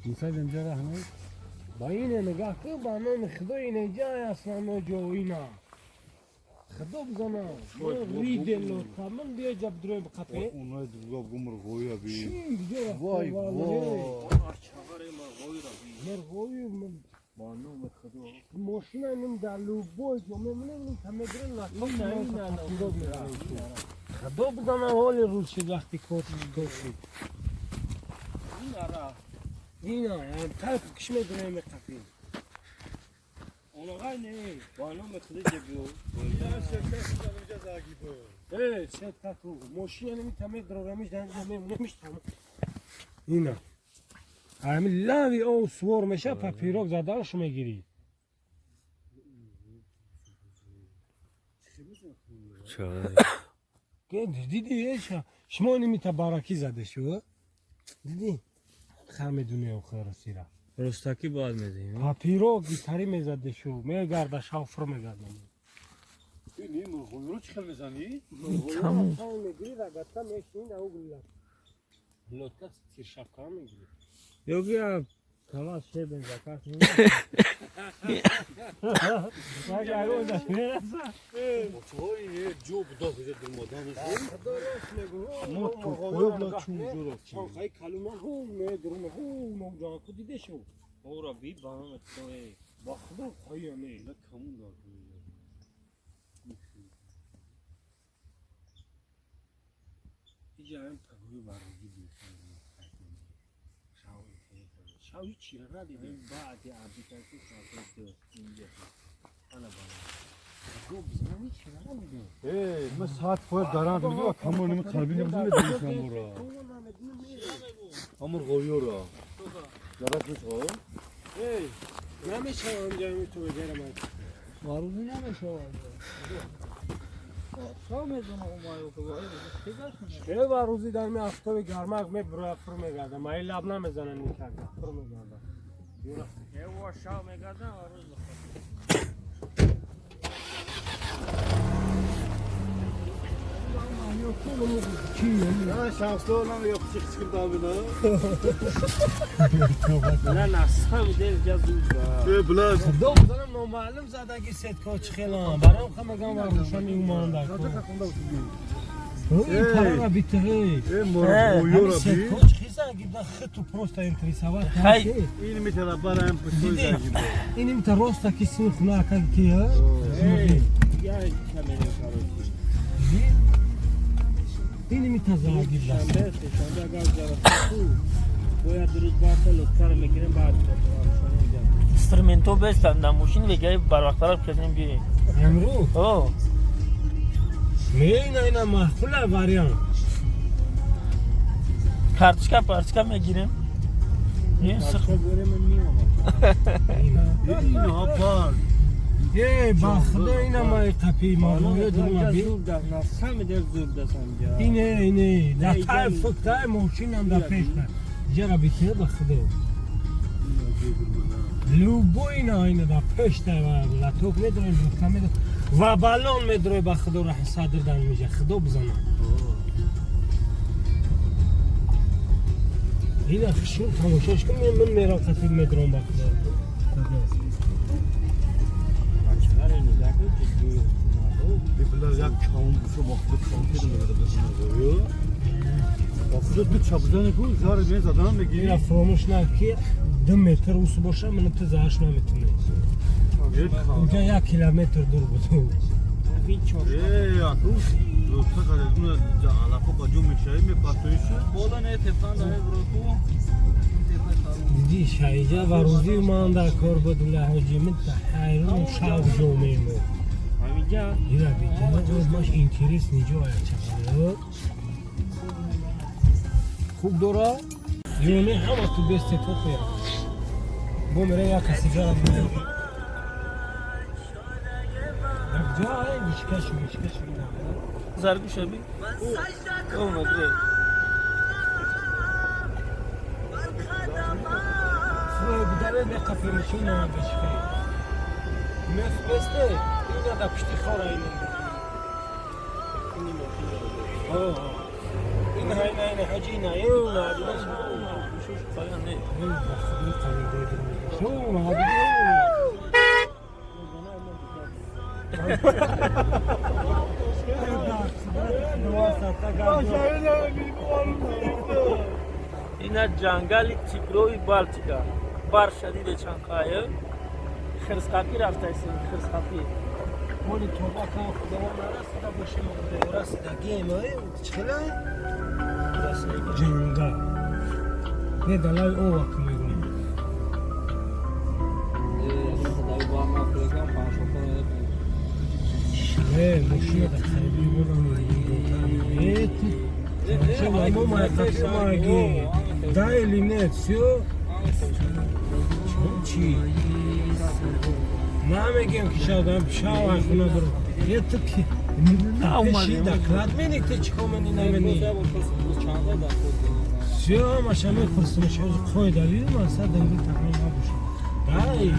Мусайд инҷа раҳна. Ба ине нигоҳ кун, ба номи Худо, ине ҷай аслано ҷоина. Худо бизана. Риде лотка. Ман биё ҷа бидрои бқапе. Онои дуга гумр ғоя би. Чӣ Вой, вой. Мурғои Ба номи Худо. Мошина ним дар любой ҷо мемонем, ним та медрем латок. Худо бизана, ҳоли рӯз шид, вақти кор кор шид. Ин ара. Ина, тайф киш медонем меқапем. Оноғай не. Ба номи Худо ҷа биё. Э, сетка ту. Мошина ним та медрорамиш дар ҷо мемонемиш тамом. Ина. Ами лави о свор меша папирок заданш мегирӣ. Дидӣ эша? Шумо нимита баракӣ зада шу? Дидӣ? Хар медуни охир расира. Ростакӣ бояд мезанем. Папирок гитари мезаде шу, мегарда шавфр мезада. Ин мурғоиро чӣ хел мезанӣ? Тамом. Мегири рагатта мешини дар угл. Лодка тиршапка мегири. Ё бия камаз шебен заказ. Ой, ҷо буда куҷа дурмодан. Мо то қоя чун ҷуро. Чанхаи калуман ҳу медурум ҳу ноҷан ку диде шу. Ора би ба номи Худо. Ба Худо қоя не. Камун дар. Иҷа ҳам пагӯи бароги би. Шав ҳеч чира надидем. Баъди абдикаси шафи инҷа. Ана бана. Худо бизанам ҳеч чира надидем. Э, ма саат фоя даранд мегӯ камон ним қалби ним медонам мура. Амур ғоёра. Дарат мешава? Эй, намешавам ҷами ту ҷара ман. Марузӣ намешавад. Шав медонам омаю Э, ва рӯзи дар ми афтоби гармак мебура фур мегардам. Май лаб намезанам никарда фур мегардам. Юра. Ева шав мегардам ва рӯз На шансло нам я психическим давина. На на самом деле ҷа зуд. Э, бла. Худо бизанам номаълум задаги сетка чӣ хелам. Барам хамаган ва рӯшани уманда. Ин парара битре. Э, мурғоёра би. Сетка чӣ хизан гибда хиту просто интересовать. Хай. Ин метала барам пустой заги. Ин имта роста ки сини хуна ака ки ҳа? Я камерем короче. Ин имта заги бла. Шанбе, сешанбе агар ҷаласа бояд рӯз баъд лодкаро мегирем баъд Инструменто бестан дар мошин вегаи барвақттарак кезем биёем. Амрӯ? О, Не, ина ина маъқула вариант. Карточка парчка мегирем. Ин сих Ина. Ин ҳапар. Э, ба Худо ина май қапи мавлоё дума би. На самом деле зуд дасам ҷа. Ине, ине, дар тай фуктай мошинам дар пешта. Ҷара бите ба Худо. Любой ина ина дар пешта ва латок медроем, лутка медроем. Ва балон медрои ба Худо раҳ садр дан миҷа. Худо бизана. Ина хушум тамошош кун, ман мерам қапи медром ба Худо. Бачаҳаро нигоҳ кун ки Би бла як чаун бушу махбут чаун кедам мегада мурғоё. Ба худо ду чабзани ку зар мезадан меги. Ина фаромӯш накун ки 2 метр усу боша, ман ту зааш наметунӣ. Унҷа 1 километр дур буд. Э, аку лутфа кардун алафо ба ҷо мешавӣ мепартоишу. Бола не тепан дар броку. Диди шайҷа ва рӯзи ман дар кор буд ҳоҷи мин ҳайрон шав ҷомемо. Ҳаминҷа Ира битана маш интерес ниҷо аяча. Хуб дора? Ёне ҳама ту бесте тохия. Бо мере як сигара бизанем. Як ҷо ай вишкаш вишкаш ина. Заргушаби. О, мадре. Фрой бударе меқапемишин на вишкай. Меф бесте ина да пишти хора ина. Ина ина ина ҳаҷи ина ина. Шуш поён не. Шо омад? Ина ҷангали тигрови Балтика. Барф шадиде чанд қая. Хирсқапӣ рафтаистем, хирсқапӣ. Моли тоба кан худово нарасида бошем, расидагием, чихела ҷангал. Не далаи ова ки мегӯм. Э, мошина да хариби бурам, э, ту чё, мо маги. Да или нет, всё? Чӣ? Намегем ки шавдам, шава хуна бур. Э, ту ки пеши доклад мени, ты чӣ мени намени? Всё, маша мепурсим, шоз қойда вид, маса дангил тақрибан набошад. Дай.